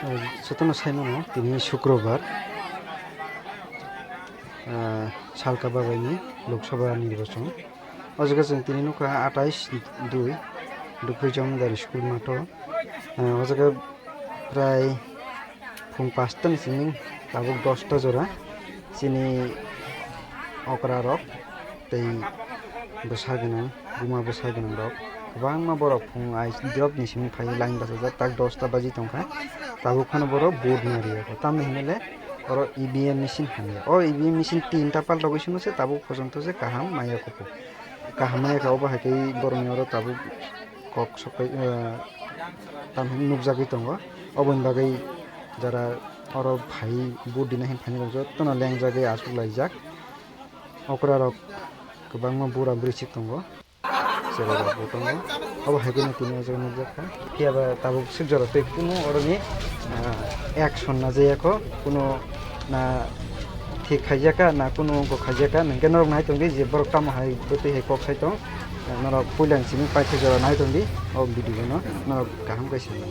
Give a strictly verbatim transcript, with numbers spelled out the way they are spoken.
Jotono sai mano, tini Sukrobar, ah, Salka Babaini Lok Sabha nirbachon. O jaga chwng tini nukha atais dui, Dukhui Jamdari School matho. Ah, o jaga prai phung pasta ni simi tabuk dosta jora chini okra rok tei bwsa gwnang, buma bwsa gwnang rok kwbangma borok phung ais drop ni simi phai line bachajak, tak dosta baji tongkha, tabuk phano borok vote nariya kho, tamni hinwi le oro E V M machine hamya. O E V M machine tinta paltogwi swngo se tabuk pojonto se kaham maya kuphuk, kaham maya kha, obo hai khe borokni oro tabuk kok sokai, eh, tamni nukjagwi tongo, oboni bagwi jara oro phai vote dina hin phaini rok jotono lengjagwi achuk laijak. Okra rok kwbangma bura bwrwi chik tongo, chwrai rok bo tongo. Obo hai kheno tini o jaga nukjakha. Phiya ba tabuk sik jora tei kunu oroni, ah, action na jaya kho, kunu na thik khaijaka na kunu ongkho khaijaka, hwnkhe norok nai tongdi je borok tamo hai bwtwi hai kok sai tong. Norok puila ni simi paithago jora nai tongdi o video no, norok kaham khe simi.